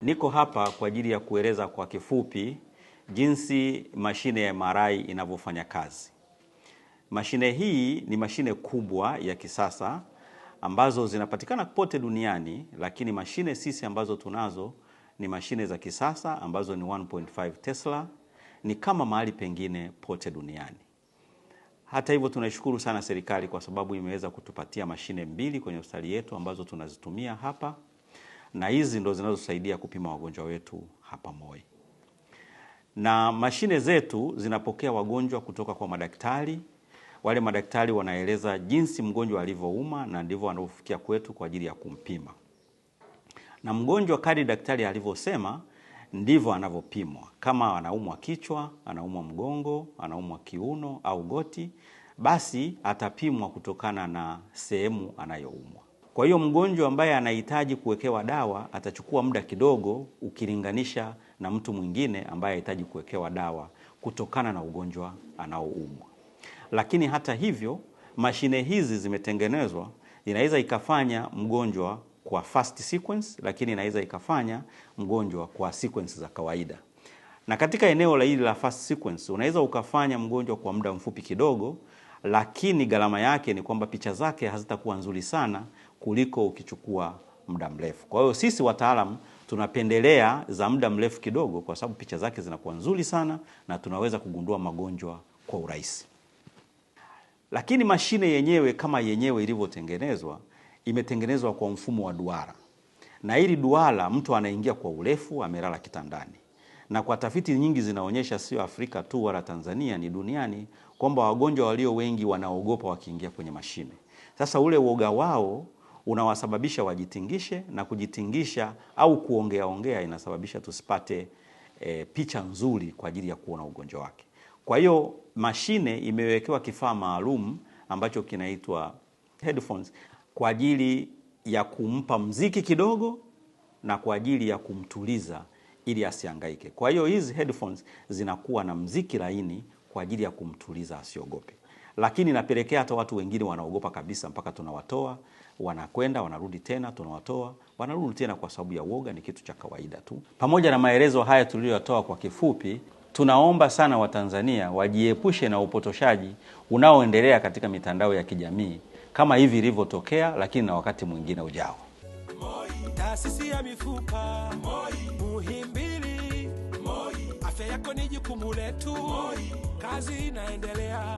Niko hapa kwa ajili ya kueleza kwa kifupi jinsi mashine ya MRI inavyofanya kazi. Mashine hii ni mashine kubwa ya kisasa ambazo zinapatikana pote duniani, lakini mashine sisi ambazo tunazo ni mashine za kisasa ambazo ni 1.5 Tesla, ni kama mahali pengine pote duniani. Hata hivyo, tunashukuru sana serikali kwa sababu imeweza kutupatia mashine mbili kwenye hospitali yetu ambazo tunazitumia hapa, na hizi ndo zinazosaidia kupima wagonjwa wetu hapa Moi. Na mashine zetu zinapokea wagonjwa kutoka kwa madaktari. Wale madaktari wanaeleza jinsi mgonjwa alivyouma na ndivyo wanavyofikia kwetu kwa ajili ya kumpima. Na mgonjwa kadri daktari alivyosema ndivyo anavyopimwa. Kama anaumwa kichwa, anaumwa mgongo, anaumwa kiuno au goti, basi atapimwa kutokana na sehemu anayoumwa. Kwa hiyo mgonjwa ambaye anahitaji kuwekewa dawa atachukua muda kidogo ukilinganisha na mtu mwingine ambaye anahitaji kuwekewa dawa kutokana na ugonjwa anaoumwa. Lakini hata hivyo, mashine hizi zimetengenezwa, inaweza ikafanya mgonjwa kwa fast sequence, lakini inaweza ikafanya mgonjwa kwa sequence za kawaida. Na katika eneo la hili la fast sequence, unaweza ukafanya mgonjwa kwa muda mfupi kidogo, lakini gharama yake ni kwamba picha zake hazitakuwa nzuri sana kuliko ukichukua muda mrefu. Kwa hiyo sisi wataalamu tunapendelea za muda mrefu kidogo kwa sababu picha zake zinakuwa nzuri sana na tunaweza kugundua magonjwa kwa urahisi. Lakini mashine yenyewe kama yenyewe ilivyotengenezwa, imetengenezwa kwa mfumo wa duara. Na hili duara mtu anaingia kwa urefu, amelala kitandani. Na kwa tafiti nyingi zinaonyesha, sio Afrika tu wala Tanzania, ni duniani, kwamba wagonjwa walio wengi wanaogopa wakiingia kwenye mashine. Sasa ule uoga wao unawasababisha wajitingishe, na kujitingisha au kuongea ongea inasababisha tusipate picha nzuri kwa ajili ya kuona ugonjwa wake. Kwa hiyo mashine imewekewa kifaa maalum ambacho kinaitwa headphones kwa ajili ya kumpa mziki kidogo na kwa ajili ya kumtuliza ili asihangaike. Kwa hiyo hizi headphones zinakuwa na mziki laini kwa ajili ya kumtuliza asiogope. Lakini inapelekea hata watu wengine wanaogopa kabisa mpaka tunawatoa, wanakwenda, wanarudi tena, tunawatoa, wanarudi tena kwa sababu ya uoga, ni kitu cha kawaida tu. Pamoja na maelezo haya tuliyotoa kwa kifupi, tunaomba sana Watanzania wajiepushe na upotoshaji unaoendelea katika mitandao ya kijamii kama hivi ilivyotokea, lakini na wakati mwingine ujao. Moi, taasisi ya mifupa Moi, Muhimbili Moi, afya yako ni jukumu letu Moi, kazi inaendelea.